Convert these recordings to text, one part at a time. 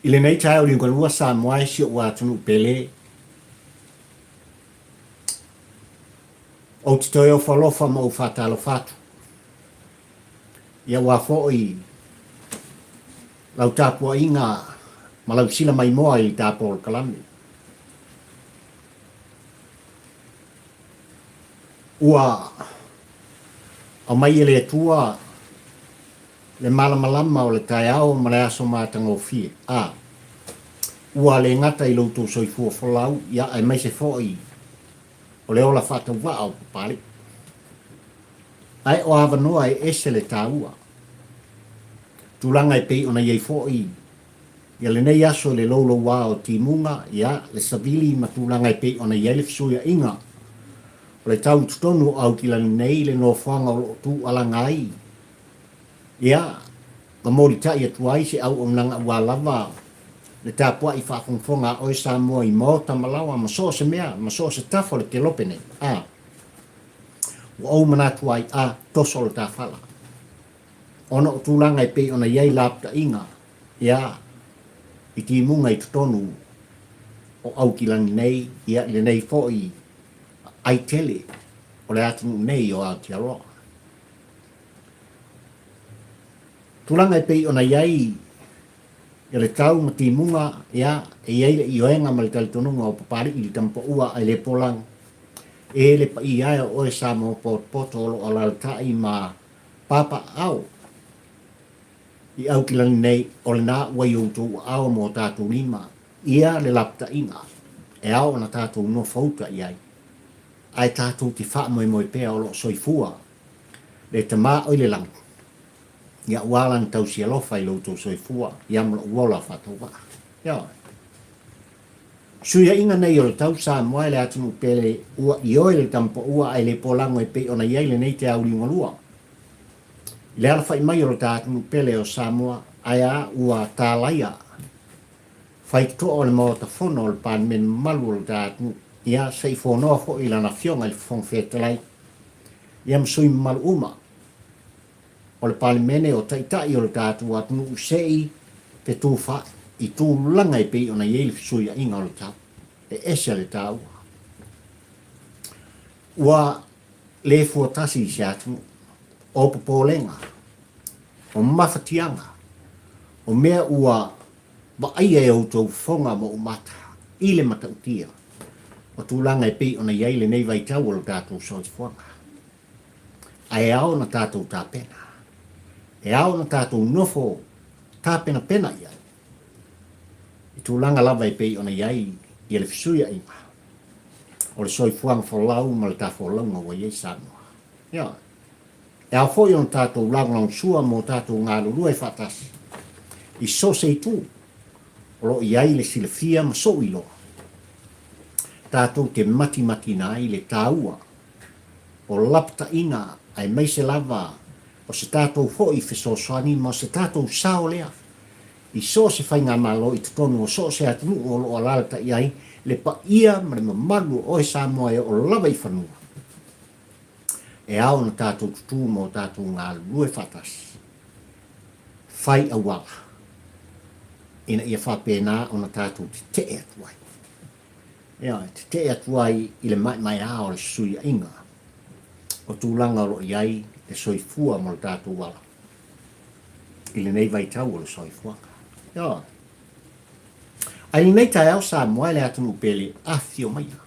I lenei taeao liugalua Samoa e si ou atunuu pele, ou te toe ofo alofa ma ou faatalofa atu. Ia aua foi lau tapuaiga ma lau sila maimoa i le tapolokalame. Ua aumai e le Atua le malamalama o le taeao ma le aso matagofie, a ua le gata i lo outou soifua folau, ia aemaise foi o le ola faatauvaa o Papalii. Ae o avanoa e ese le taua. Tulaga e pei ona i ai foi ia lenei aso i le louloua o timuga, ia, le savili ma tulaga e pei ona i ai le fesuiaiga o le tau i totonu o Aukilani nei i le nofoaga o lo o tuualaga ai, ia, ma molitai atu ai se auaunaga aua lava le tapuai faafogafoga a oe Samoa i maota ma laoa ma so o se mea ma so o se tafa o le kelope nei, a ua ou manatu ai, a, toso le tafala. Ona o tulaga e pei ona i ai lapataiga, ia, i timuga i totonu o Aukilani nei, ia, i lenei foi ai tele o le atunuu nei o Aotearoa. Tulaga e pei ona i ai ia le tau ma timuga, ia, e i ai le ioega ma le talitonuga o Papali'i le Tamapaua ae le polago. E le paia e o oe Samoa potopoto o lo o alaalatai ma papaaao i Aukilani nei, o lena ua i outou aao ma o tatou lima ia le lapataiga e ao ona tatou nofouta i ai, ae tatou te faamoemoe pea o lo o soifua le Tama o i le lagi, ia aua lana tausi alofa i lo outou soifua ia ma lou ola faatauvaa. Ioe. Suiaiga nei o le tau Samoa e le atunuu pele ua ioe le tamapaua ae le polago e pei ona i ai lenei te auliugalua. I le alafai mai o le ta atunuu pele o Samoa ae a ua talaia faitotoa o le Maota Fono o le Palemene mamalu o le ta atunuu, ia se i fonoa foi i lana Afioga i le Fofoga Fetalai, ia ma sui mamalu uma o le Palemene o Taitai o le tatou atunuu se i fetufaai i tulaga e pei ona i ai le fesuiaiga o le tau. E ese le taua. Ua le fuatasi i se atunuu. O popolega, o mafatiaga, o mea ua vaaia e outou fofoga ma ou mata i le matautia o tulaga e pei ona i ai lenei vaitau o le tatou soifuaga. Ae ao ona tatou tapena. E ao ona tatou nofo tapenapena i ai i tulaga lava e pei ona i ai ia le fesuiaiga o le soifuaga folau ma le tafolauga ua i ai Samoa. Ioe. E ao foi ona tatou lagolagosua mo tatou galulue faatasi i so o se itu o lo o i ai le silafia ma sou iloa tatou te matimatina ai le taua o lapataiga aemaise lava o se tatou foi fesoasoani ma se tatou sao lea i so o se faigamalo i totonu o so o se atunuu o lo o alaalatai ai le paia ma le mamalu o oe Samoa e oo lava i fanua. E ao ona tatou tutū ma o tatou galulue faatasi, fai auala ina ia faapena ona tatou tetee atu ai. Ioe, tetee atu ai i le maemaea o le fesuiaiga o tulaga o lo o i ai le soifua ma lo tatou ala i lenei vaitau o le soifuaga. Ioe. Ae i lenei taeao Samoa e le atunuu pele, afifio maia.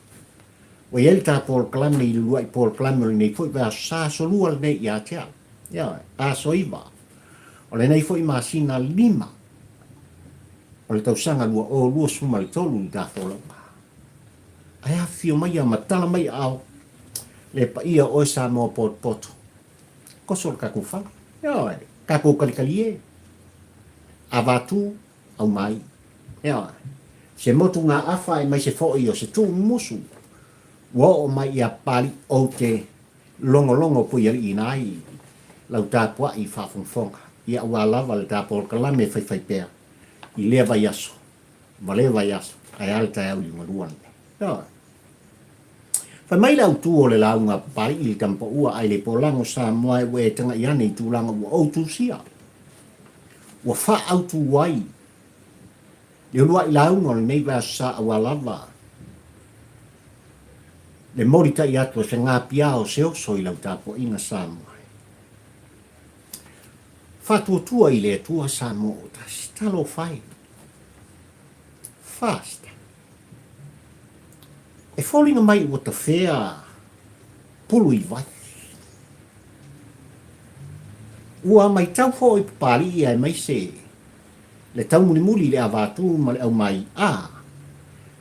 Ua i ai le ta polokalame i le lua'i polokalame o lenei foi vaiaso sa aso lua lenei ia te au. Ioe, aso iva o lenei foi masina lima o le tausaga 2023 i ta folauga. Ae afifio maia ma tala mai aao le paia o oe Samoa potopoto. Koso le tatou fala. Ioe, tatou kalikali e. Avatu, aumai. Ioe. Se motu ngā afa aemaise foi o se tuumusu ua oo mai ia Papali'i ou te logologo puialiiina ai lau tapua'i faafogafoga ia aua lava le ta polokalame faifaipea i lea vaiaso ma lea vaiaso ae a le taeao liugalua lenei. Ioe. Fai mai le autu o le lauga a Papali'i i le tamapaua ae le polago Samoa e ua e taga'i ane i tulaga ua ou tusia ua faaautu ai. Le uluai lauga o lenei vaiaso sa aua lava le molitai atu o se gapiā o se oso i lau tapuaiga Samoa. Faatuatua i le Atua Samoa ua tasi. Talofa e. Fast. E foliga mai ua tafea pulu i vai. Ua maitau foi Papalii aemaise le taumulimuli i le avatu ma le aumai a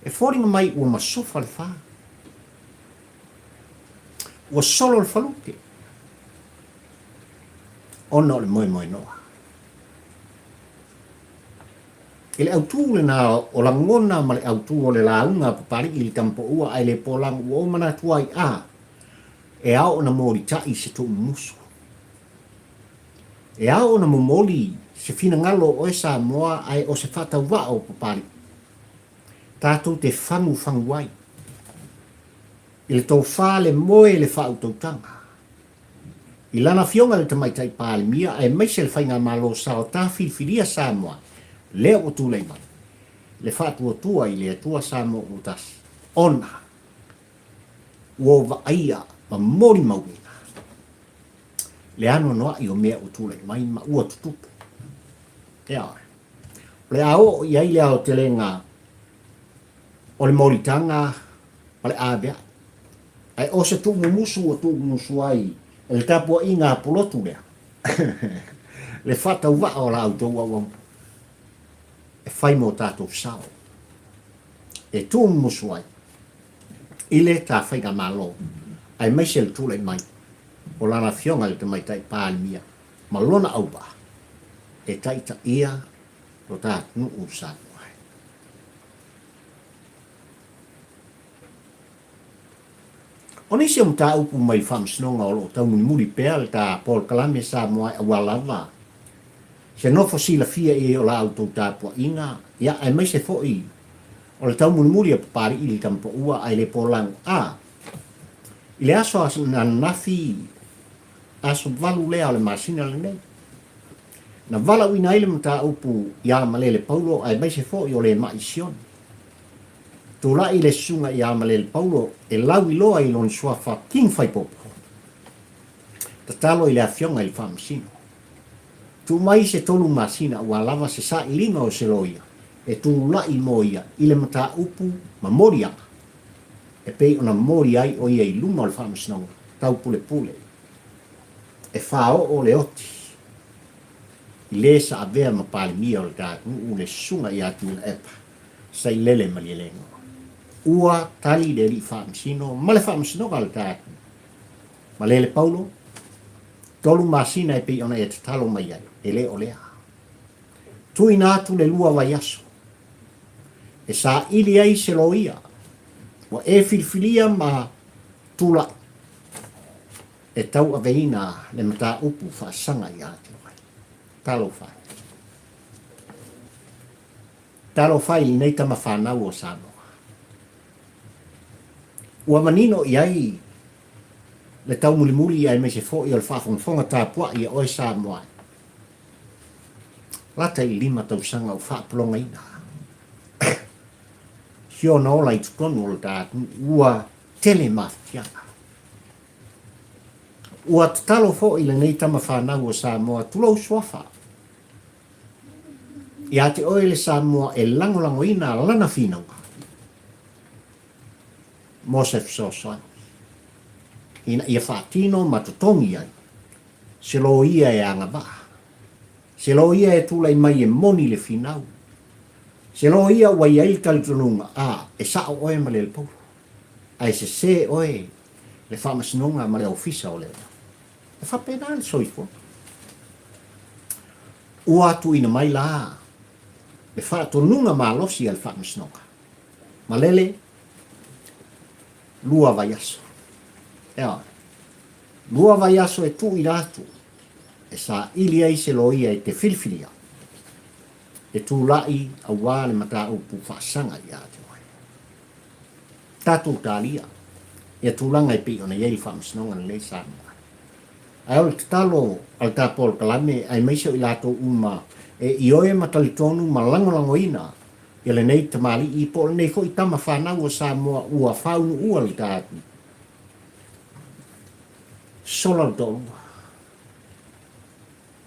e foliga mai ua masofa le fa. Ua solo le falute ona o le moemoenoa. I le autū lena o lagona ma le autū o le lauga a Papalii i le Tamapoua ae le polagu ua ou manatu ai a e ao ona molitai se tuumumusu. E ao ona momoli se finagalo o oe Samoa ae o se faatauvaa o Papalii. Tatou te fagufagu ai i le tofa le moe le faautautaga. I lana afioga i le Tamaitai Palemia aemaise le Faigamalo sao ta filifilia Samoa lea ua tulai mai, le faatuatua i le Atua Samoa ua tasi, ona ua vaaia ma molimauina le anoanoai o mea ua tulai mai ma ua tutupu. Ea, o le a oo i ai le aotelega o le molitaga ma le avea'i. Ae o se tuumumusu ua tuumumusu ai e le tapuaiga a Pulotu lea, le faatauvaa o la outou auauna e fai mo tatou sao, e tuumumusu ai i le ta faigamalo aemaise le tulai mai o lana afioga i le Tamaitai Palemia ma lona auvaa e taitaia lo ta atunuu Samoa. O nisi o mataupu mai le Faamasinoga o lo o taumulimuli pea le ta polokalame Samoa aua lava se nofo silafia i ai o la outou tapuaiga, ia aemaise foi o le taumulimuli a Papalii i le Tamapaua ae le polagu a i le aso ananafi aso 8 lea o le masina lenei. Na valaauina ai le mataupu ia Malele Paulo aemaise foi o Lemai Sione. Tulai le susuga ia Malele Paulo e lauiloa i lona suafa King Faipopo. Tatalo i le afioga i le Faamasino. Tuu mai se tolu masina aua lava se sailiga o se loia e tulai mo ia i le mataupu ma moliaga e pei ona moli ai o ia i luma o le Faamasinoga Taupulepule e faaoo le oti i le sa avea ma Palemia o le ta atunuu le Susuga ia Tuilaepa Sailele Malielegaoa. Ua tali le Alii Faamasino ma le Faamasinoga a le ta atunuu. Malele Paulo, Tolu masina e pei ona e tatalo mai ai, e le o lea. Tuuina atu le lua vaiaso e saili ai se loia ua e filifilia ma tulai e tauaveina le mataupu faasaga ia te oe. Talofa e. Talofa i lenei tama fanau o Samoa. Ua manino i ai le taumulimuli aemaise foi o le faafogafoga tapuai a oe Samoa. Lata i le 5 tausaga o faapologaina si ona ola i totonu o le ta atunuu ua tele mafatiaga. Ua tatalo foi lenei tama fanau o Samoa, tulou suafa, ia te oe le Samoa e lagolagoina lana finauga mo se fesoasoani ina ia faatino ma totogi ai se loia e agavaa, se loia e tulai mai e moni le finau, se loia ua i ai le talitonuga, a, e sao oe ma le Paulo, ae sese oe le Faamasinoga ma le Ofisa o Leoleo. E faapena le soifua. Ua tuuina mai la le faatonuga malosi a le Faamasinoga. Malele, lua vaiaso. Ioe. Lua vaiaso e tuuina atu e saili ai se loia e te filifilia e tulai aua le mataupu faasaga ia te oe. Tatou talia ia tulaga e pei ona i ai le Faamasinoga lenei Samoa. Ae o le tatalo a le ta polokalame aemaise o i latou uma e ioe ma talitonu ma lagolagoina Ia lenei tamalii po o lenei foi tama fanau a Samoa ua faaunuua le ta atu. Sola le toalua.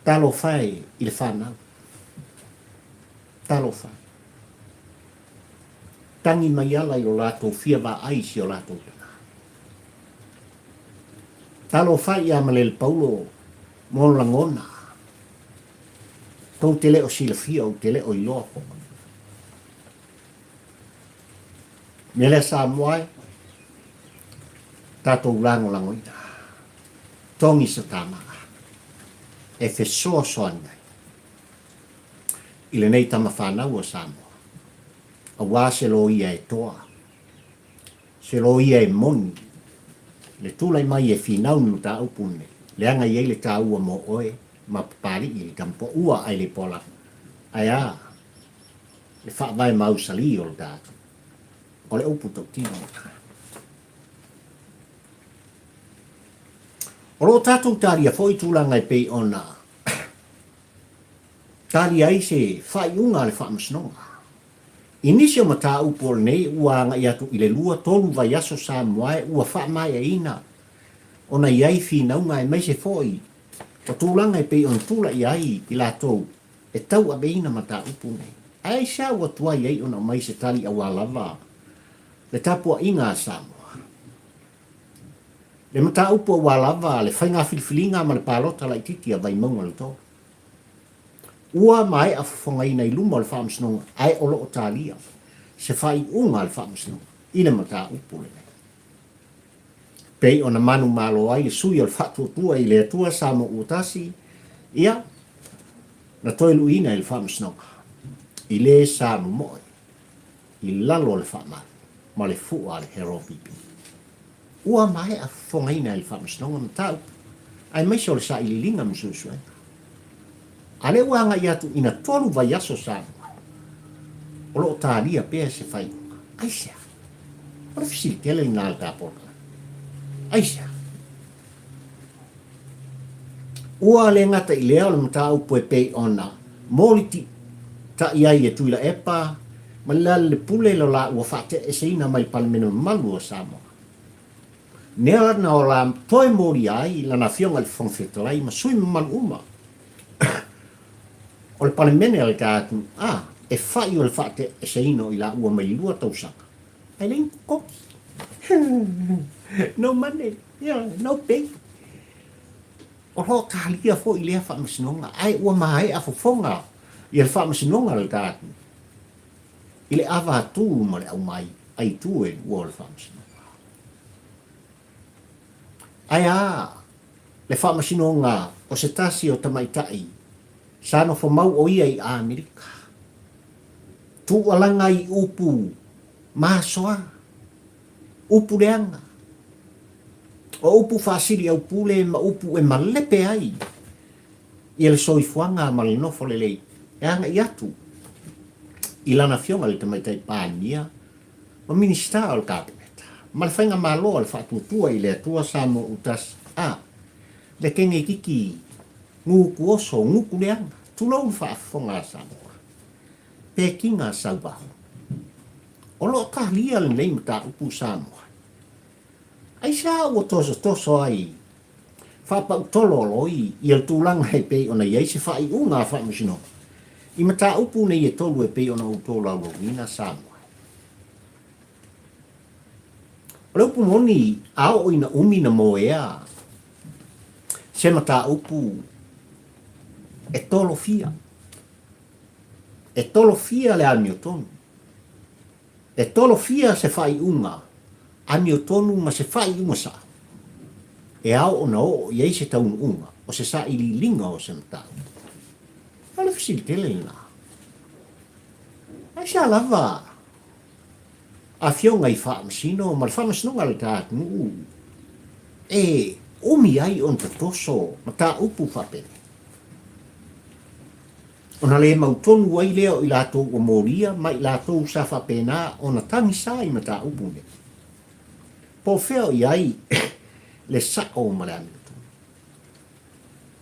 Talofa e i le fanau. Talofa. Tagi mai ala i lo latou fia vaai i si o latou tama. Talofa ia Malelepaulo mo lagona. Tou te le o silafia, ou te le o iloa foi. Mea lea Samoa e, tatou lagolagoina. Togi se tamaga e fesoasoani ai i lenei tama fanau o Samoa, aua se loia e toa, se loia e moni, le tulai mai e finau ni mataupu lenei, leaga e i ai le taua mo oe ma Papalii i le tamapoua ae le poalapa. Ae a le faavae mausali o le ta atunuu? O le upu tautino lena. O lo o tatou talia foi tulaga e pei ona talia ai se faaiuga a le Faamasinoga. I nisi o mataupu o lenei ua agai atu i le lua tolu vaiaso Samoa e ua faamaeaina ona i ai finauga aemaise foi o tulaga e pei ona tulai ai i latou e tauaveina mataupu nei. Ae aisea ua tuai ai ona aumai se tali aua lava le tapuaiga a Samoa? Le mataupu aua lava le faiga filifiliga ma le palota laitiiti a Vaimauga le 3. Ua maea fofogaina i luma o le Faamasinoga ae o lo o talia se faaiuga a le Faamasinoga i le mataupu lenei. Pei ona manumalo ai le sui o le Faatuatua i le Atua Samoa ua tasi, ia, na toe luiina e le Faamasinoga i le sa momoe i lalo o le faamalu ma le fua a le Heropipi. Ua maea fofogaina e le Faamasinoga mataupu, aemaise o le sailiiliga ma suesuega. A lea ua agai atu ina tolu vaiaso Samoa, o lo o talia pea se faaiuga. Aisea? O le fesili tele lena a le ta polokalame. Aisea? Ua le gata i lea o le mataupu e pei ona molititai ai e Tuilaepa ma Lealailepule lo la ua faateeseina mai le Palemene mamalu o Samoa. Nea na o la toe molia ai lana Afioga i le Fofoga Fetalai ma sui mamalu uma o le Palemene a le ta atunuu, a, e fai o le faateeseina o i laua mai le lua tausaga, ae leai ni totogi. No money, yeah, no pay. O lo o talia foi lea faamasinoga, ae ua maea fofoga ia le faamasinoga a le ta atunuu i le ava atu ma le aumai aitu e lua o le faamasinoga. Ae a le faamasinoga o se tasi o tamaitai sa nofo mau o ia i Amerika, tuualaga i upu masoa, upu leaga, o upu faasili aupule ma upu e malepe ai ia le soifuaga ma le nofo lelei e agai atu i lana afioga i le Tamaitai Palemia ma Minisita o le Kapeneta ma le Faigamalo a le Faatuatua i le Atua Samoa Utasi a le kengekiki nguku oso, nguku leaga, tulou le faafofoga a Samoa, pekiga sauvaho. O lo o talia lenei mataupu Samoa. Aisea ua tosotoso ai faapautolo loi ia le tulaga e pei ona i ai se faaiuga a Faamasinoga i mataupu nei e tolu e pei ona ou tolaulauina Samoa. O le upu moni, a oo ina umi na moea se mataupu e tolofia, e tolofia le amiotonu. E tolofia se faaiuga amiotonu ma se faaiuga saʻa e ao ona oo i ai se taunuuga o se sailiiliga o se mataupu. O le fesili tele lena. Aisea lava afioga i Faamasino ma le Faamasinoga a le ta atunuu e umi ai ona tatoso mataupu faapenei? Ona le mautonu ai lea o i latou ua molia ma i latou sa faapena ona tagisa i mataupu nei. Po o fea o i ai le saʻo ma le amiotonu.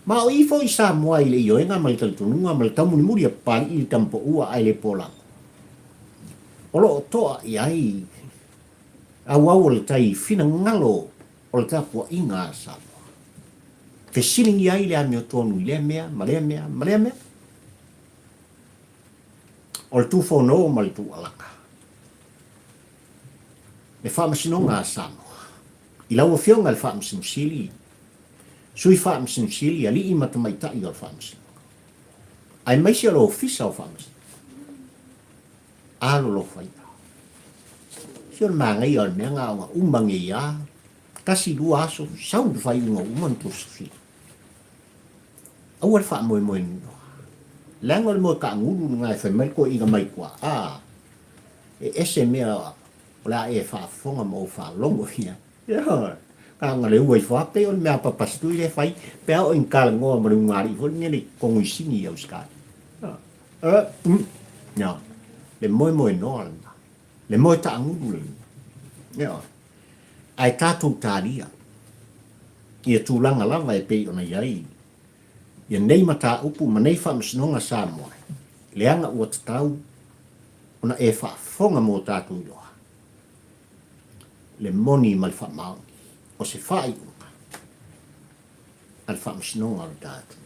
Ma o i foi Samoa i le ioega ma le talitonuga ma le taumulimuli a Papalii i le tamapoua ae le polago. O lo o toa i ai auau o le tai finagalo o le tapuaiga a Samoa. Fesiligia ai le amiotonu i lea mea ma lea mea ma lea mea. O le tufono ma le tuualaga. Le Faamasinoga a Samoa. I lau Afioga i le Faamasino Sili, Sui Faamasino Sili, Alii ma Tamaitai o le Faamasinoga, aemaise o le Ofisa o Faamasinoga, alolofa ia. Se o le manaia o le mea na ona uma nei a, tasi lua aso, sau le faaiuga ua uma ona tusufia. Aua le faamoemoe nunoa. Leaga o le moe taagulu lena e fai mai le toeaina mai tua, a, e ese mea o le a e faafofoga ma ou faalogo i ai. Ioe, na ona leua ifo lava, pei o le mea a Papasitui lea e fai, pe a oo ina talanoa ma le ulugalii foi lenei i Kogoisini i Ausetalia. Ioe, le moemoenoa lena, le moe taagulu lena. Ioe, ae tatou talia ia tulaga lava e pei ona i ai ia nei mataupu ma nei faamasinoga Samoa, leaga ua tatau ona e faafofoga mo tatou iloa le moni ma le faamaoni o se faaiuga a le faamasinoga o le tatou.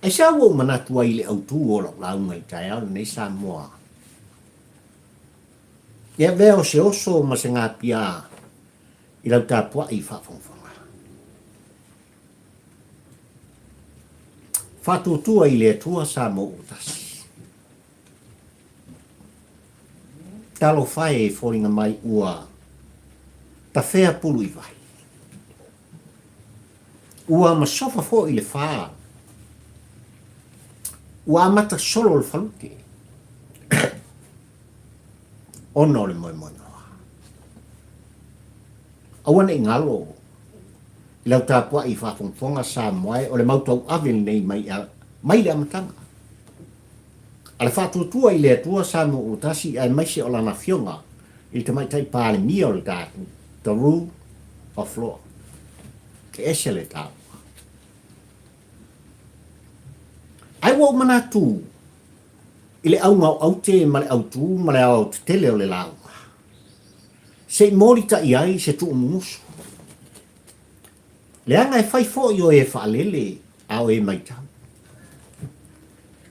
Aisea ua ou manatu ai i le autu o lau lauga i le taeao lenei Samoa? E avea o se oso ma se gapia i lau tapuai faafogafoga. Faatuatua i le Atua Samoa ua tasi. Talofa e foliga mai ua tafea pulu i vai. Ua masofa foi le fa. Ua amata solo le falute. Ona o le moemoenoa. Aua ne i galo i lau tapuai faafogafoga Samoa e, o le mau tauave lenei mai, mai le amataga. A le faatuatua i le Atua Samoa ua tasi aemaise o Lana Afioga i le Tamaitai Palemia o le tatou, the rule of law. E ese le taua. Ae ua ou manatu i le auga o aute ma le autū ma le aoaotetele o le lauga, se i molitaʻi ai se tuumumusu. Leaga e fai foi o e faalele a o e maitau.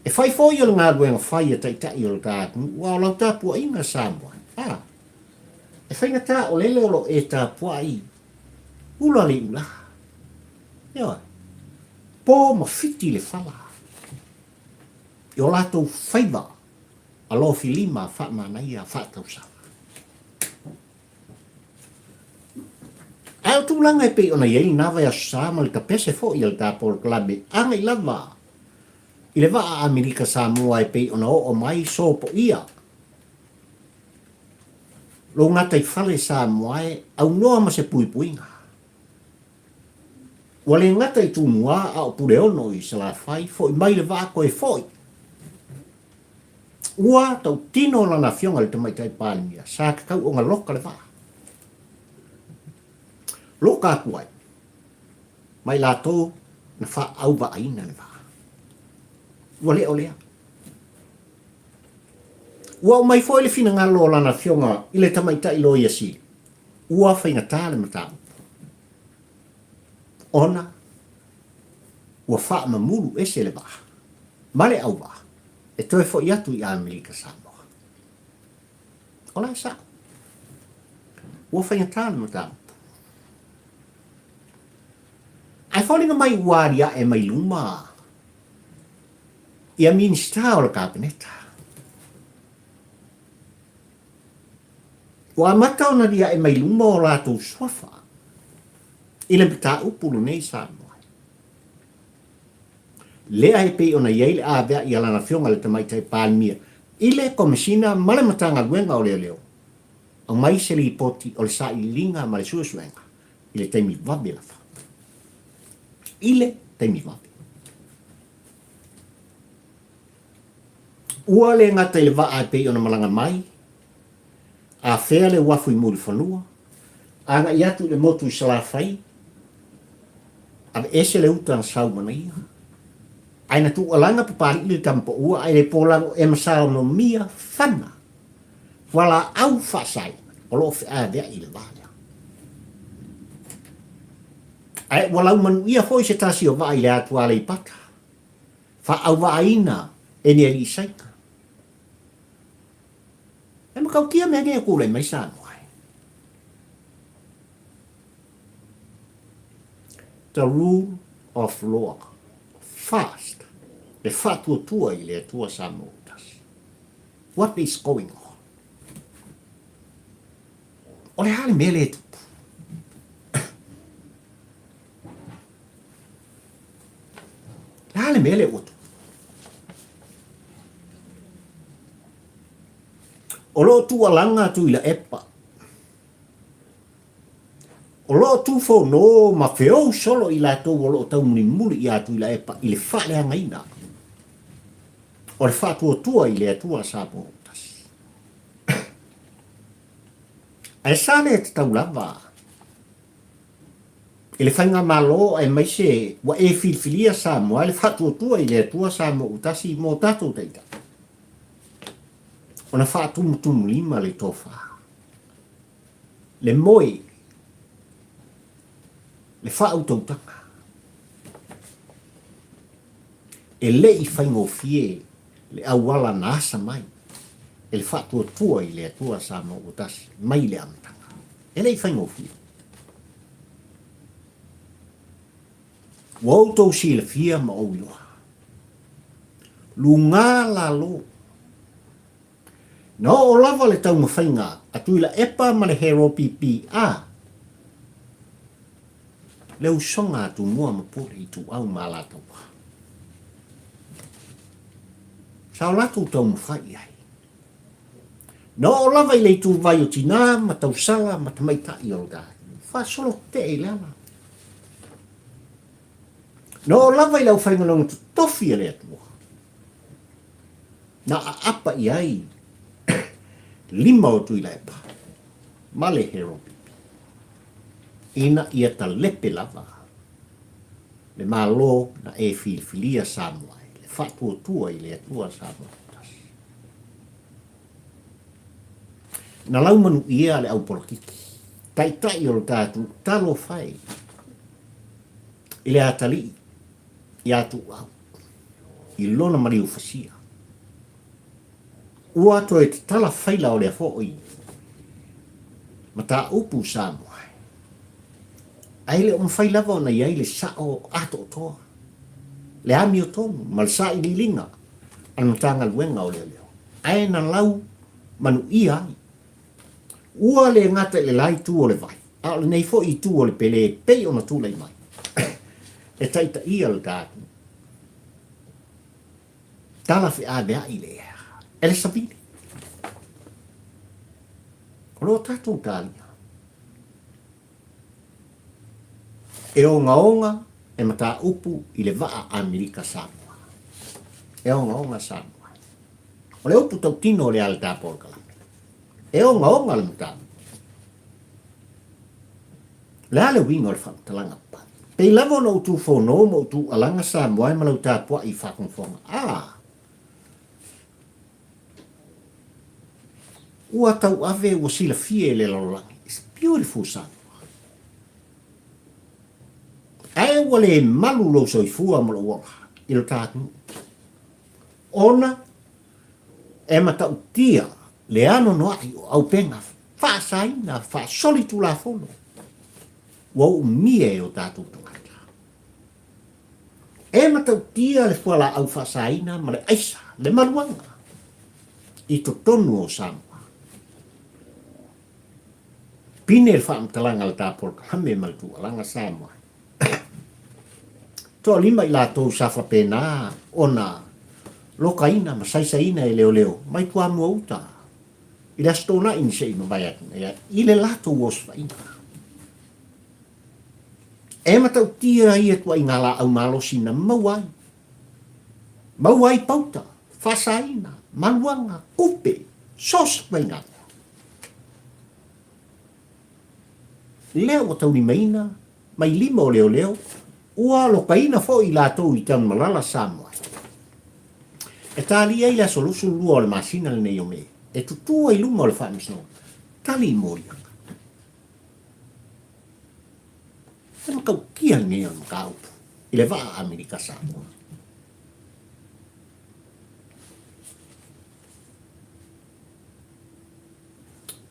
E fai foi o le galuega fai a taitai o le ta atunuu a o lau tapuaiga Samoa, a, e faigata o lele o lo o e tapuai ula le iulā. Ioe. Po ma fiti le fala i o latou faiva alofilima faamanaia faatausaga. Ae o tulaga e pei ona i ai lena vaiaso sa ma le tapese foi a le ta polokalame agai lava i le vaa Amerika Samoa e pei ona oo mai sopoia lou gataifale Samoa e aunoa ma se puipuiga. Ua le gata i Tumua a o Puleono i Salafai, foi mai le vaa toe foi. Ua tautino lana afioga i le Tamaitai Palemia, sa tatau ona loka le vaa. Loka atu ai, ma i latou na faaauvaaina le vaa. Ua le o lea. Ua aumai foi le finagalo o lana afioga i le Tamaitai Loia Sili, ua faigata le mataupu, ona ua faamamulu ese le vaa ma le auvaa e toe foi atu i Amerika Samoa. O la e sao. Ua faigata le mataupu. Ae foliga mai ua aliae mai luma ia Minisita o le Kapeneta. Ua amata ona liae mai luma o latou suafa i le mataupu lenei Samoa. Lea e pei ona i ai le avea'i a Lana Afioga i le Tamaitai Palemia i le Komesina ma le Matagaluega o Leoleo, aumai se lipoti o le sailiiliga ma le suesuega i le taimi vave lava. I le taimi vave. Ua le gata i le vaa e pei ona malaga mai, afea le uafu i Mulifanua, agai atu i le motu i Salafai. Aveese le uta na sau manaia. Ae na tuualaga Papali'i le tama paua ae le polago e masaonomia fana fualaau faasaina o lo o feaveai i le va lea. Ae ua laumanuia foi se tasi o vaa i le atu Aleipata, faaauvaaina e ni alii Saina. E matautia mea nei e tulai mai Samoa ai. The rule of law first, le faatuatua i le Atua Samoa ua tasi. What is going on? O le a le mea lea e tupu? Le a le mea lea ua tupu? O lo o tuualaga Tuilaepa. O lo o tufono ma feou solo i latou o lo o taumulimuli iā Tuilaepa i le faaleagaina o le faatuatua i le Atua Samoa ua tasi. Ae sa le tatau lava i le Faigamalo aemaise ua e filifilia Samoa i le faatuatua i le Atua Samoa ua tasi mo tatou taitai ona faatumutumulima le tofa, le moe, le faautautaga. E le i faigofie le auala na asa mai e le faatuatua i le Atua Samoa ua tasi mai le amataga. E le i faigofie. Ua outou silafia ma ou iloa. Luga lalo. Na oo lava le taumafaiga a Tuilaepa ma le Hero PPA, le usoga a Tumua ma Pule Ituau ma Alataua. Sa o latou taumafai i ai. Na oo lava i le ituvai o tinā ma tausala ma tamaitai o le faasolo tetee i le ala. Na oo lava i le aufaigaluega totofi a le Atua, na aapa i ai lima o Tuilaepa ma le Heropipi, ina ia talepe lava le Malo na e filifilia Samoa ai, le faatuatua i le Atua Samoa Tasi. Na laumanuia le aupolokiki, taitai o le tatou talofa e i le atalii iā Tuuau i lona maliu fasia. Ua toe tatala faila o lea foi mataupu Samoa ae le o mafai lava ona i ai le sao atoatoa, le amiotonu ma le sailiiliga a le Matagaluega o Leoleo, ae na lau manuia ai. Ua le gata i le la itu o le vai, a o lenei foi itu o le pele e pei ona tulai mai e taitaia le tatou tala feaveai le ea e le savili. O lo tatou talia e ogaoga e mataupu i le vaa Amerika Samoa. E ogaoga Samoa. O le upu tautino o le ala polokalame. E ogaoga le mataupu. O le a le uiga o le faamatalaga papale? Pei lava ona ou tufono ma ou tuualaga Samoa e ma lau tapuai i faafogafoga. A! Ua tauave ua silafia e le lalolagi. It's beautiful Samoa. Ae ua le malu lou soifua ma lou ola i lo ta atunuu. Ona e matautia le anoanoai o auupega faasaina, faasolitulafono ua uumia e o tatou tagata. E matautia le fualaau faasaina ma le aisa, le maluaga i totonu o Samoa. Pine le faamatalaga a le ta polokalame ma le tuualaga Samoa. Toalima i latou sa faapena ona lokaina ma saisaina e leoleo mai Toamua uta i le Aso Toonai na se i mavae atu nei ai i le latou osofaiga. E matautia ia ituaiga laau malosi na maua ai, maua ai pauta, faasaina, maluaga, kupe, so o se ituaiga mea. Lea ua taulimaina mai lima o leoleo. Ua alokaina foi i latou i Tanumalala, Samoa. E talia ai le aso 22 o le masina lenei o Me, e tutū ai luma o le Faamasinoga, tali i moliaga. E matautia lenei o le mataupu i le vaa Amerika Samoa.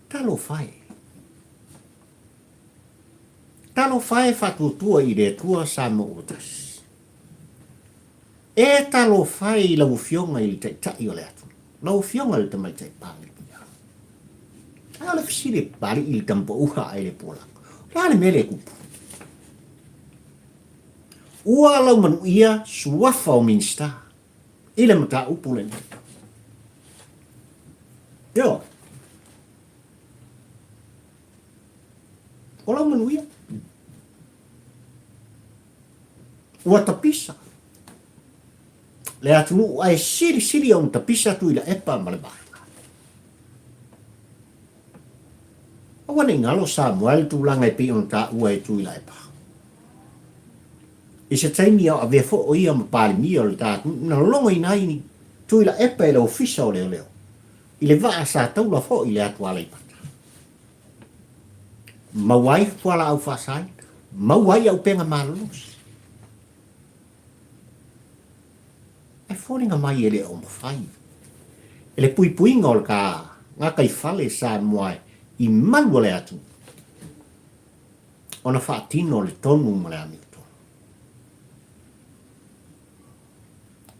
Talofa e! Talofa e faatuatua i le Atua Samoa ua tasi. E talofa e i lau Afioga i le Taitai o le atunuu, lau Afioga i le Tamaitai Palemia. A o le fesili e papalii i le tamapaua ae le pualago, o le a le mea lea e tupu? Ua laumanuia suafa o Minisita i le mataupu lenei. Ioe. O lau manuia. Ua tapisa le atunuu ae silisili ona tapisa Tuilaepa ma le vaega. Aua ne i galo Samoa i le tulaga e pei ona taua e Tuilaepa. I se taimi a o avea foi o ia ma Palemia o le ta atunuu, na logoina ai Tuilaepa e le Ofisa o Leoleo i le vaa sa taula foi i le atu Aleipata. Maua ai fualaau faasaina, maua ai auupega malolosi. Ae foliga mai e le o mafai e le puipuiga o le ka gataifale Samoa i malu o le atunuu ona faatino le tonu ma le amiotonu.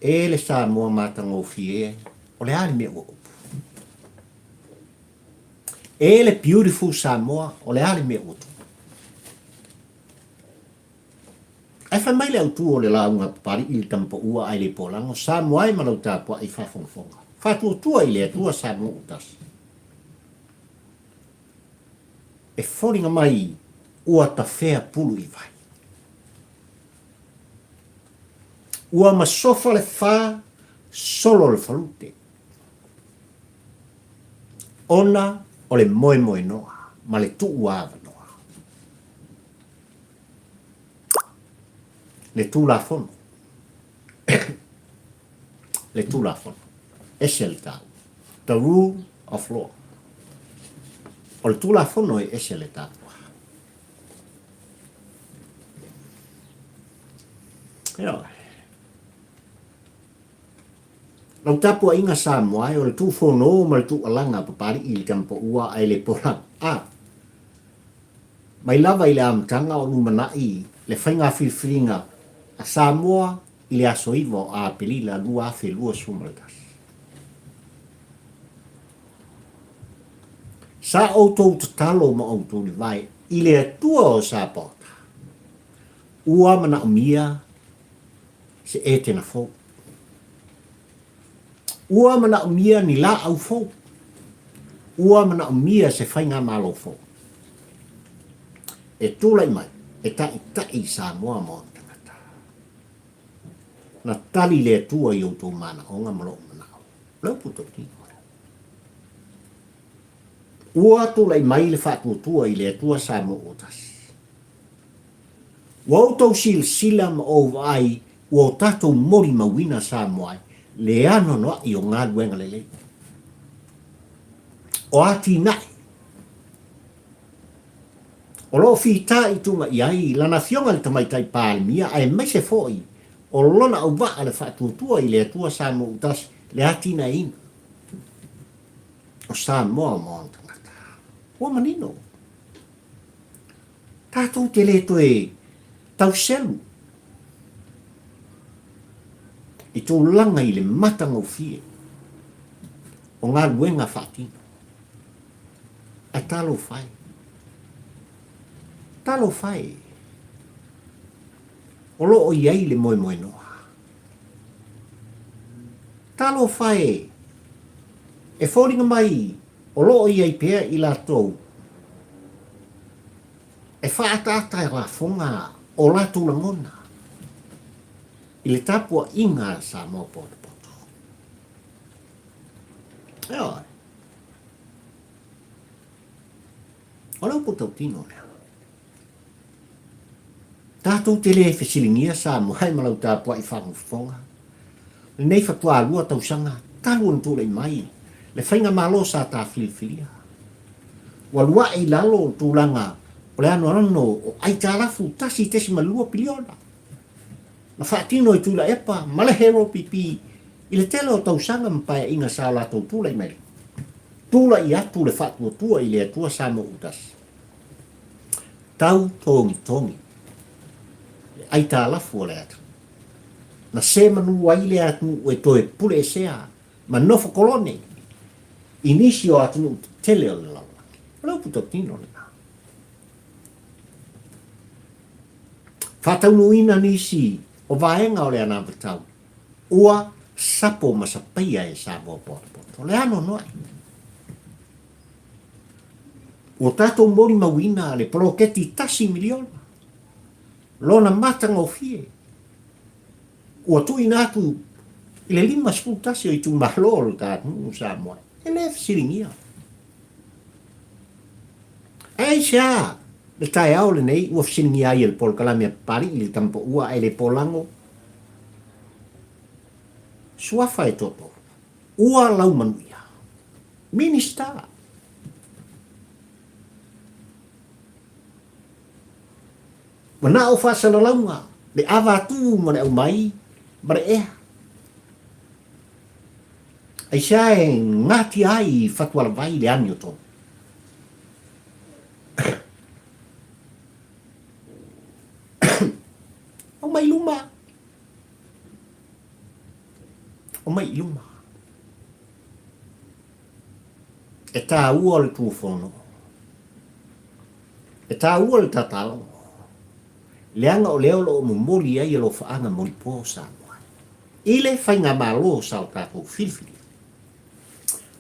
E le Samoa matagofie e, o le a le mea ua upu? E le beautiful Samoa, o le a le mea ua tupu? Ae fai mai le autu o le lauga a Papalii i le tama paua ae le polago, Samoa e ma lau tapuai faafogafoga. Faatuatua i le Atua Samoa ua tasi. E foliga mai ua tafea pulu i vai. Ua masofa le fa, solo le falute. Ona o le moemoenoa ma le tuuavanoa. Le Tulafono. Le Tulafono. Ese le taua. The rule of law. O le Tulafono e ese le taua. Ioe. Lau tapuaiga Samoa e o le tuufono ma le tuualaga a Papalii i le tamapaua ae le pola a. Mai lava i le amataga o lumanai le faiga filifiliga a Samoa i le aso 9 o Aperila 2021. Sa outou tatalo ma outou livae i le Atua o Sapaota, ua manaomia se Etena fou. Ua manaomia ni lāʻau fou. Ua manaomia se faigamalo fou. E tulai mai e taʻitaʻi i Samoa ma ona tagata. Na tali le Atua i outou manaoga ma loʻu manaʻo. O le upu tautino lea. Ua tulai mai le faatuatua i le Atua Samoa ua tasi. Ua outou silasila ma ou vaai ua o tatou molimauina Samoa ai le anoanoai o galuega lelei. O atinae o lo o fitaituga i ai lana Afioga i le Tamaitai Palemia aemaise foi o lona auvaa le faatuatua i le Atua Samoa Utasi le atinaeina o Samoa ma ona tagata. Ua manino. Tatou te le toe tauselu i tulaga i le matagofie o galuega faatino. Ae talofa e. Talofa e. O lo o i ai le moemoenoa. Talofa e. E foliga mai O lo o i ai pea i latou e faaataata e lafoga o latou lagona i le tapuaiga a Samoa potopoto. Ioe. O le upu tautino lea. Tatou te le fesiligia Samoa e ma lau tapuai faafogafoga. Lenei fatualua tausaga talu ona tulai mai le faigamalo sa ta filifilia. Ua luae i lalo le tulaga o le anoano o aitalafu 1.2 piliona na faatino e Tuilaepa ma le HRPP i le tele o tausaga ma paeaiga sa o latou tulai mai ai. Tulai atu le faatuatua i le Atua Samoa Utasi. Tau togitogi le aitalafu a le atunuu. Na se manu ai le atunuu e toe pule esea ma nofo kolone i nisi o atunuu tetele o le lalolagi. O le upu tautino lena. Faataunuuina nisi o vaega o le anavatau ua sapo ma sapaia e Samoa potopoto. O le anoanoai. Ua tatou molimauina le poloketi tasi miliona, lona matagofie ua tuuina atu i le 51 o itumalo o le ta atunuu o Samoa. E le fesiligia. Ae aisea le taeao lenei ua fesiligia ai e le polokalame a Papalii le Tamapaua ae le Polago? Suafa e toatolu. Ua laumanuia. Minista. Manao faasalalauga, le ava atu ma le aumai ma le ea. Aisea e gatia ai i fatualavai le amiotonu? Aumai i luma. Aumai i luma. E tāua le Tūfono. E tāua le tatalo. Leaga o lea o lo o momoli ai alofaaga molipo o Samoa i le faigamalo sa o tatou filifilia.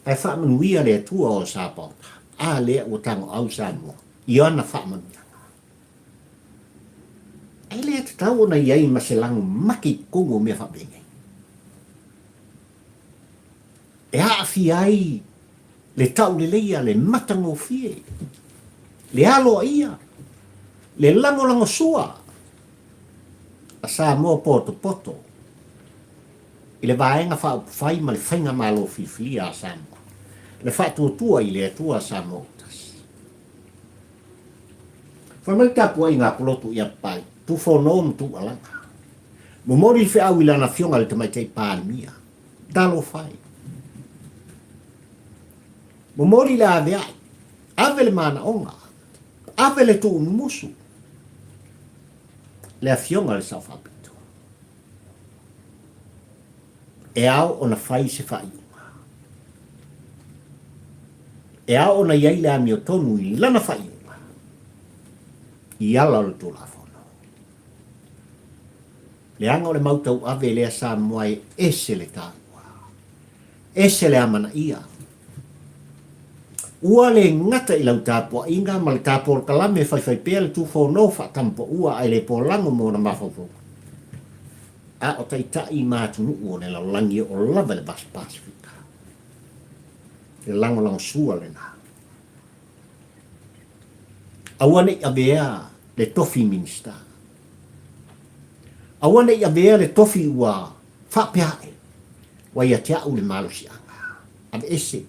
Ae faamanuia le Atua o Sapaota, a lea ua tagoau Samoa i ana faamanuiaga. E le tatau ona i ai ma se lago make i totonu o mea faapenei. E aafia ai le tauleleia, le matagofie, le aloaia, le lagolagosua a Samoa potopoto i le Vaega Faaupufai ma le Faigamalo Filifilia a Samoa, le Faatuatua i le Atua Samoa ua Tasi. Fai mai le tapuaiga a Pulotu ia Papai, Tufono ma Tuualaga. Momoli le feau i lana afioga i le Tamaitai Palemia. Talofa e. Momoli le avea'i, ave le manaoga, ave le tuumumusu, le afioga i le Sao Faapito. E ao ona fai se faaiuga. E ao ona i ai le amiotonu i lana faaiuga i ala o le Tulafono. Leaga o le mau tauave lea Samoa e ese le taua, ese le amanaia. Ua le gata i lau tapuaiga ma le ta polokalame e faifai pea le Tufono faatamapaua ae le polago mo ona mafaufauga, a o taitai ma atunuu o le lalolagi e oo lava i le Pasifika. Le lagolagosua lena. Aua ne i avea le tofi Minista. Aua ne i avea le tofi ua faapea ae, ua ia te au le malosiaga. Aveese.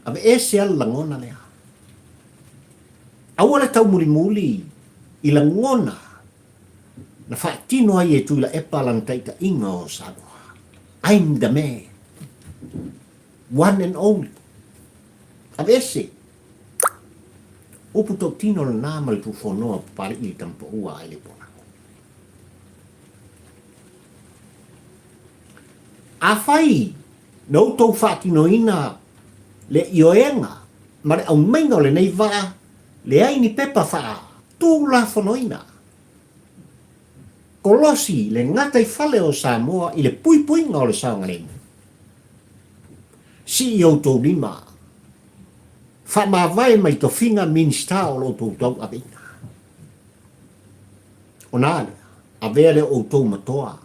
Aveese a le lagona lea. Aua le taumulimuli i lagona na faatino ai e Tuilaepa lana taitaiga o Samoa. I'm the man. One and only. Aveese. Upu tautino lena ma le Tufonoa Papali'i i Tamapaua a Eleponago. Afai na outou faatinoina le ioega ma le aumaiga o lenei vaa, leai ni pepa faatulafonoina. Kolosi le gataifale o Samoa i le puipuiga o le saogalemu. Sii outou lima, faamavae mai tofiga Minisita o lo outou tauaveina. Ona a lea, avea lea o outou ma toa.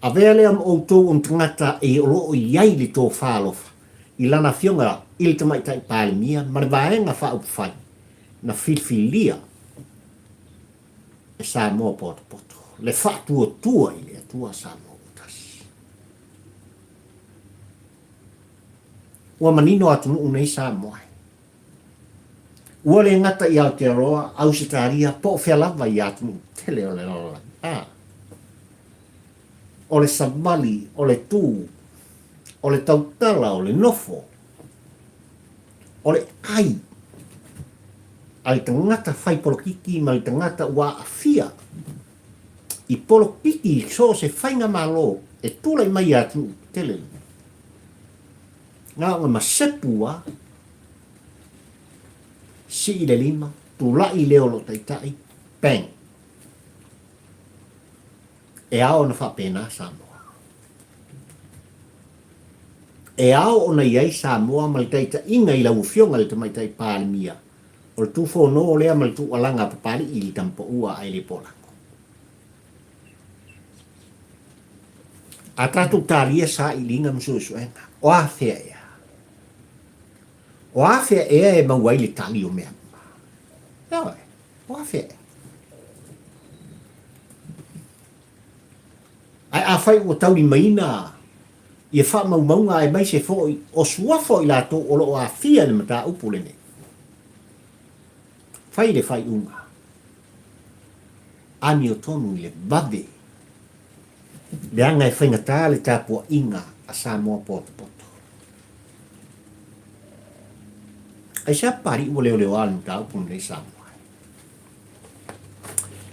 Avea lea ma outou o ni tagata e o lo o i ai le tofa alofa i lana afioga i le Tamaitai Palemia ma le Vaega Faaupufai na filifilia. E Samoa potopoto, le faatuatua i le Atua Samoa ua tasi. Ua manino atunuu nei Samoa e. Ua le gata i Aotearoa, Ausetalia, po o fea lava i atunuu tele o le lalolagi. A. O le savali, o le tū, o le tautala, o le nofo, o le ai a le tagata fai polokiki ma le tagata ua aafia i polokiki i so o se faigamalo e tulai mai i atunuu tetele nei. Na ona masepu lava, sii le lima, tulai le o lo o taitai, bang! E ao ona faapena Samoa. E ao ona i ai Samoa ma le taitaiga i lau Afioga i le Tamaitai Palemia, o le tufono lea ma le tuualaga a Papalii i le tamapaua ae le polago. A tatou talia sailiga ma suesuega, o a fea ea? O a fea ea e maua ai le tali o mea uma? Ioe, o a fea ea? Ae afai ua taulimaina ia faamaumauga aemaise foi o suafa o i latou o lo o aafia i le mataupu lenei, fai le faaiuga, amiotonu i le vave, leaga e faigata le tapuaiga a Samoa potopoto. Aisea Papalii ua leoleoa le mataupu lenei Samoa?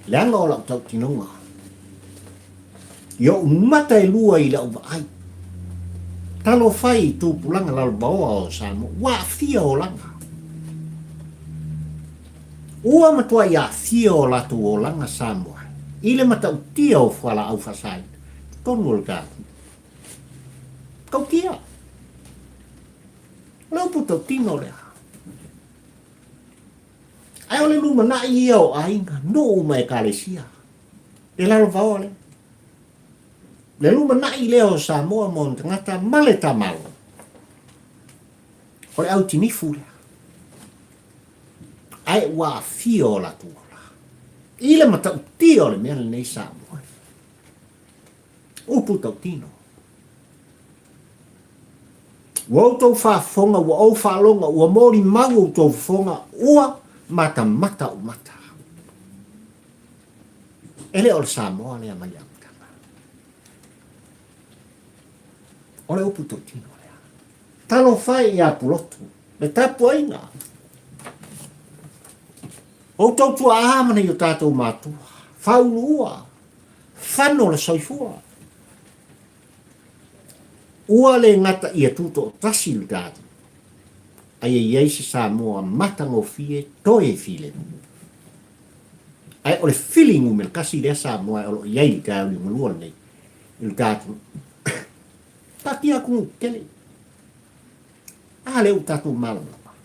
Leaga o lau tautinoga i ou mata e lua i lau vaai. Talofa e i tupulaga lalovaoa o Samoa, ua aafia olaga. Ua matuai aafia o latou olaga Samoa i le matautia o fualaau faasaina totonu o le tatou Tautia. O le upu tautino lea. Ae o le lumanai ia o aiga, nuu ma ekalesia. Le lalovaoa lea. Le lumanai lea o Samoa ma ona tagata ma le tamalo. O le autinifu lea. Ae ua aafia o latou ola. I le matautia o le mea lenei Samoa. Upu tautino. Ua outou faafofoga, ua ou faaloga, ua molimau outou fofoga, ua matamata ou mata. E le o le Samoa lea mai le amataga. O le upu tautino lea. Talofa e ia Pulotu, le tapuaiga. Outou tuaa ma nei o tatou matua, fauluua, fano le soifua. Ua le gata ia tutoatasi le tatou, ae i ai se Samoa matagofie toe filemu. Ae o le fili numera tasi lea Samoa o lo o i ai i le taeao liugalua lenei i le tatou taatia atunuu tetele. A lea ua tatou malamalama.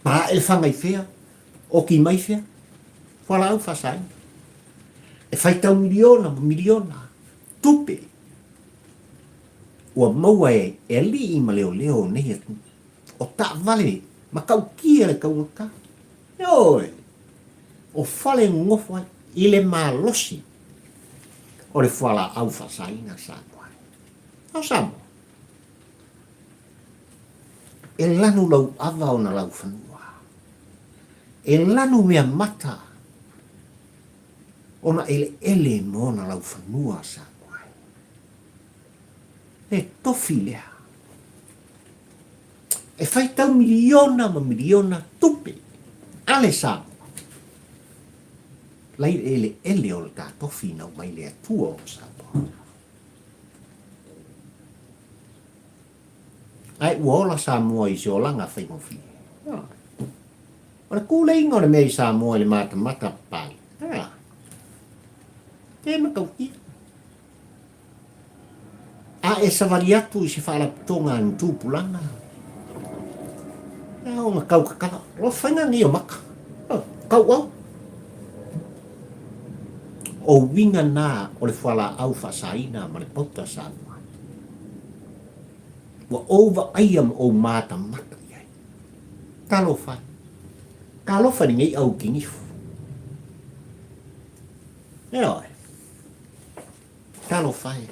Pae le faga i fea? Oki mai fea? Fualaau faasaina. E faitau miliona ma miliona tupe ua maua e e alii ma leoleo o nei atunuu. O taavale matautia le taugata. Ioe! O fale nonofo ai i le malosi o le fualaau faasaina Samoa. O Samoa. E lanu lau ava ona laufanua. E lanu mea mata ona eleele ma ona laufanua Samoa e. Le tofi lea. E faitau miliona ma miliona tupe a le Samoa. Lai le eleele o le ta tofi na aumai le Atua o Samoa. Ae ua ola Samoa i se olaga faigofie. O le kuleiga o le mea i Samoa i le matamata papale. Ke matautia. A e savali atu i se faalapotopotoga a ni tupulaga, e ao ona tau tatala. O faiga nei o maka. Tau au. O uiga na o le fualaau faasaina ma le pauta Samoa. Ua ou vaaia ma ou matamata i ai. Talofa e. Talofa i lenei au kinifu. Ioe. Talofa e.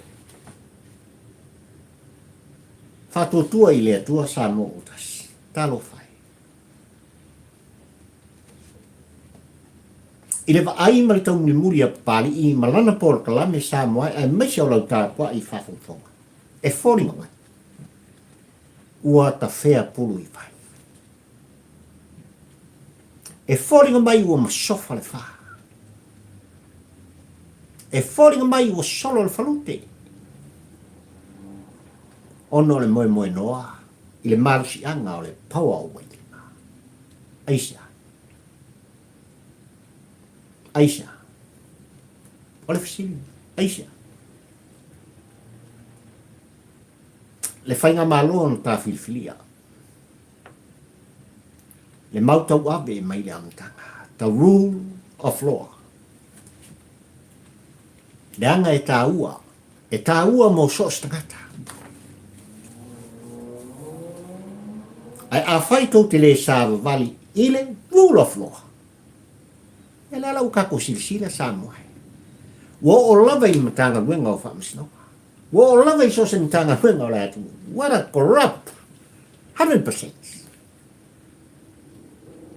Faatuatua i le Atua Samoa ua tasi. Talofa e. I le vaai ma le taumulimuli a Papalii ma lana polokalame Samoa e aemaise o lau tapuai i faafogafoga, e foliga mai ua tafea pulu i vai. E foliga mai ua masofa le fā. E foliga mai ua solo le falute. Ona o le moemoenoa i le malosiaga o le power o Wailima. Aisea? Aisea? O le fesili, aisea? Le faigamalo na ta filifilia. Le mau tauave mai le amataga. The rule of law. Leaga e tāua. E tāua mō so o se tagata. Ae afai tou te lē savavali i le rule of law, e le ala ua tatou silasila Samoa e. Ua oo lava i le Matagaluega o Faamasinoga. Ua oo lava i so o se Matagaluega o le atunuu. What a corrupt! 100%.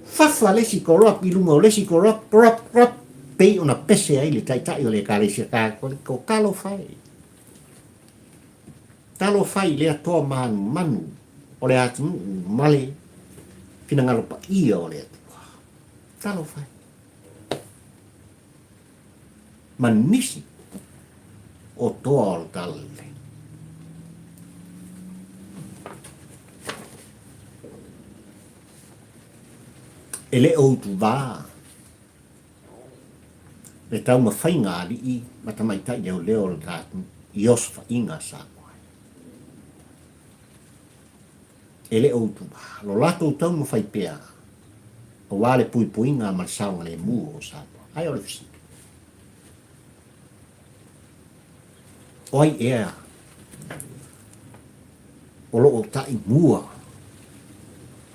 Fafa le isi corrupt i luga o le isi corrupt, corrupt, corrupt, pei ona pese ai le taitai o le Ekalesia Katoliko. Talofa e! Talofa i lea toa manumanu o le atunuu ma le finagalo paia o le Atua. Talofa e! Ma nisi o toa o le Talalelei. E le o utuvā le taumafaiga a alii ma tamaitai leoleo o le tatou i osofaiga a Samoa. E le o utuvā lo latou taumafai pea aua le puipuiga ma le saogalemu o Samoa. Ae o le fesili, o ai ea o lo o taʻi mua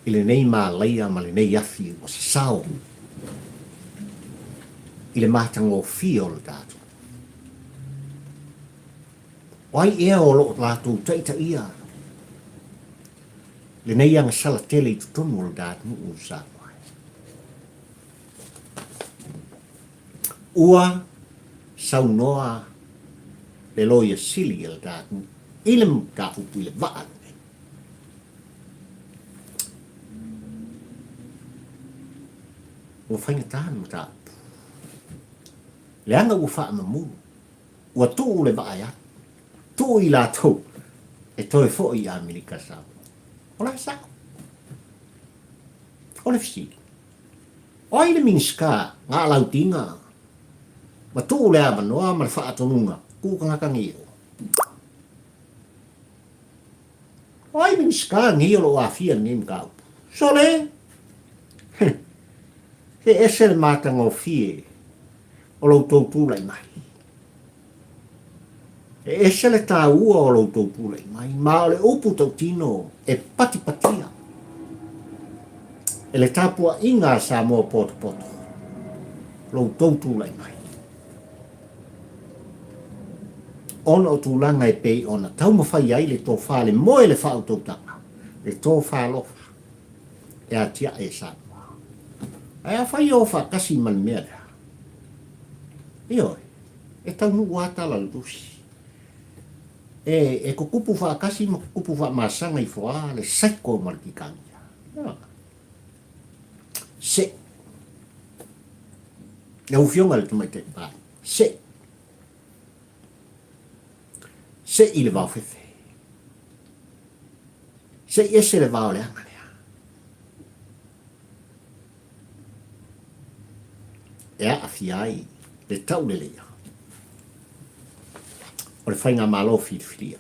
i lenei mālaia ma lenei afi ua sasao i le matagofie o le tatou. O ai ea o lo o latou taitaia lenei agasala tele i totonu o le atunuu o Samoa? Ua saunoa le Loia Sili a le atunuu i le mataupu i le vaa lenei. Ua faigata le mataupu, leaga ua faamamulu, ua tuu le vaa e alu, tuu i latou e toe foi i Amerika Samoa. O le a sao? O le fesili, o ai le Minisita na alautiga ma tuu le avanoa ma le faatonuga tuu tagata nei e o? O ai Minisita nei o lo o aafia i lenei mataupu? Sole! He ese le matagofie o lo outou tulai mai. E ese le taua o lo outou tulai mai, ma o le upu tautino e patipatia e le tapuaiga a Samoa potopoto lo outou tulai mai. Ona o tulaga e pei ona taumafai ai le tofa le moe le faautautaga, le tofa alofa e atiae e Samoa. Ae afai e o faatasi ma le mea lea, ioe, e taunuu lava tala o le tusi. E, e tutupu faatasi ma tutupu faamasaga ifo lava le cycle ma le kikagia. Ioe. Se. Lau Afioga i le Tamaitai Palemia, se. Se i le vaofefe. Se i ese le vao leaga lea. E aafia ai le tauleleia o le faigamalo filifilia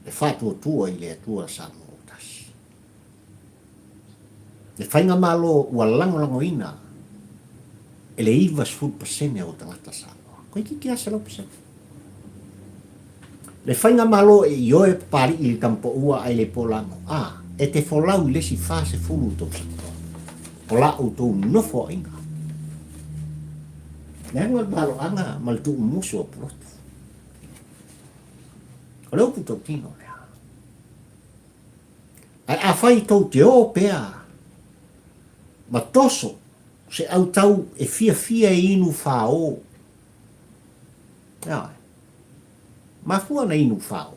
e faatuatua i le Atua Samoa ua tasi. Le faigamalo ua lagolagoina e le 90% o tagata Samoa. Toeitiiti lava 100%. Le faigamalo e ioe Papalii i le tamapoua ae le polago, a, e te folau i le isi 40 tausaga o la outou nofoaiga. Leaga o le maloaga ma le tuumumusu o pulotu. O le upu tautino lea. Ae afai tou te o pea ma toso se autau e fiafia e inu fao, ioe, mafua ona inu fao,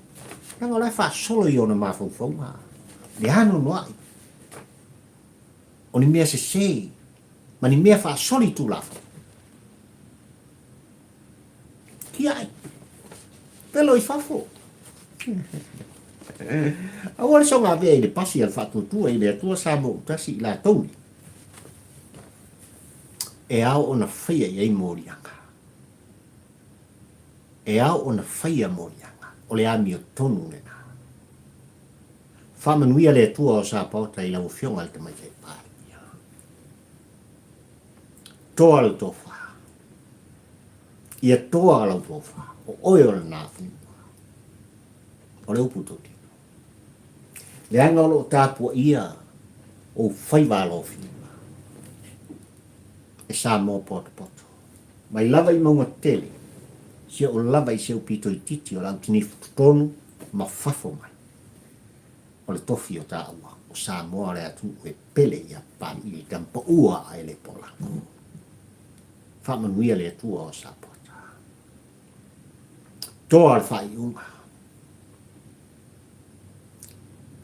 leaga o la e faasolo i ona mafaufauga le anoanoai o ni mea sese ma ni mea faasolitulafono. Tiai. Pelo i fafo. Aua le soga avea i le pasi a le faatuatua i le Atua Samoa ua tasi i latou nei. E ao ona faia i ai moliaga. E ao ona faia moliaga. O le amiotonu lena. Faamanuia le Atua o Sapaota i lau Afioga i le Tamaitai Palemia. Toa le tofa. Ia toa lau tofa, o oe o lena fanua. O le upu tautino. Leaga o lo o tapuaia ou faiva alofilima e Samoa potopoto. Mai lava i mauga tele, sia o lava i si ou pito itiiti o le autinifu totonu ma fafo mai. O le tofi o taua, o Samoa o le atunuu e pele ia Papalii le tama paua a ele Polago. Faamanuia le Atua o Sapota. Toa le faaiuga.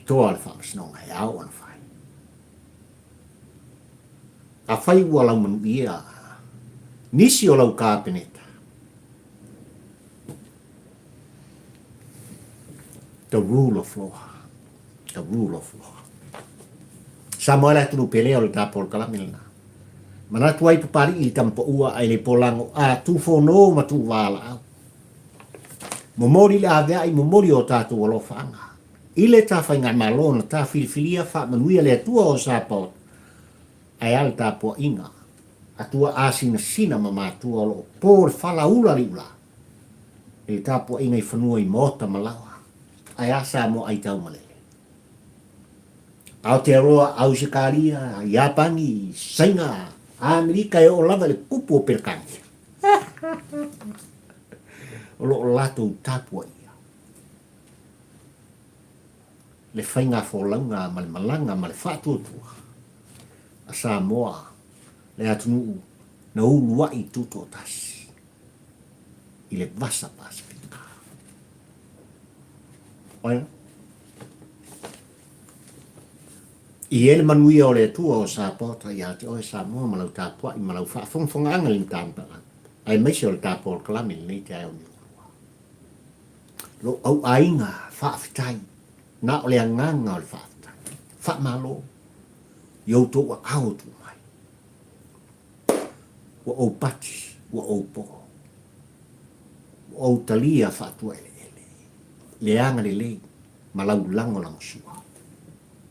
Toa le faamasinoga e ao ona fai. Afai ua lau manuia nisi o lau Kapeneta, the rule of law. The rule of law. Samoa le atunuu pele o le ta polokalame lena. Manatu ai Papali'i i le tama paua ae le polago a Tufono ma Tuuvalaau. Momoli le avea'i momoli o tatou alofaaga i le ta faigamalo na ta filifilia faamanuia le Atua o Sapaota ae a le tapuaiga a tuaasinasina ma matua o lo o po le fala ula liula i le tapuaiga i fanua i maota ma laoa ae a Samoa aitaumalele. Aotearoa, Ausetalia, Iapani, Saina, Amerika e oo lava i le kupu o Peretania. O lo o latou tapuaia le faiga folauga ma le malaga ma le faatuatua a Samoa, le atunuu na uluai tutoatasi i le Vasa Pasifika. Oe. I e le manuia o le Atua o Sapota ia te oe Samoa ma lau tapuai ma lau faafogafogaaga i le Matagaluega, aemaise o le ta polokalame i lenei taeao niualua. Lou auaiga faafetai, na o le agaga o le faafetai. Faamalo i outou aao tuu mai. Ua ou pati, ua ou po. Ua ou talia faatuaeleele le agalelei ma lau lagolagosua.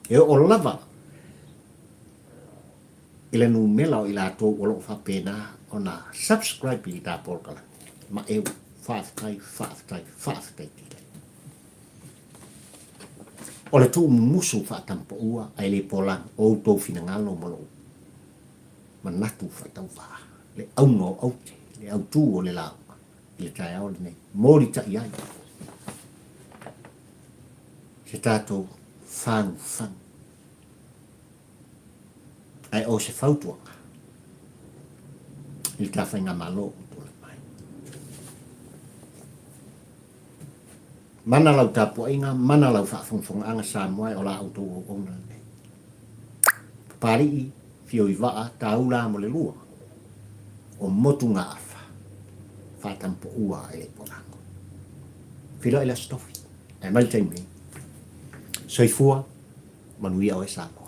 E oo lava i le numera o i latou o lo o faapena ona subscribe i le ta polokalame. Maeu, faafetai, faafetai, faafetai tele. O le tuumumusu faatamapaua ae le polaga o outou finagalo ma lou manatu faatauvaa, le auga o aute, le autū o le lauga i le taeao lenei. Molitai ai se tatou fagufagu. Ae o se fautuaga i le ta faigamalo ua tulai mai. Mana lau tapuaiga, mana lau faafogafogaaga Samoa e o la outou auauna lenei. Papalii, Fioivaa, Taula mo le lua, o Motugaafa, Faatampoua e le Polago. Feiloai le Aso Tofi, ae mai le taimi nei. Soifua, manuia oe Samoa.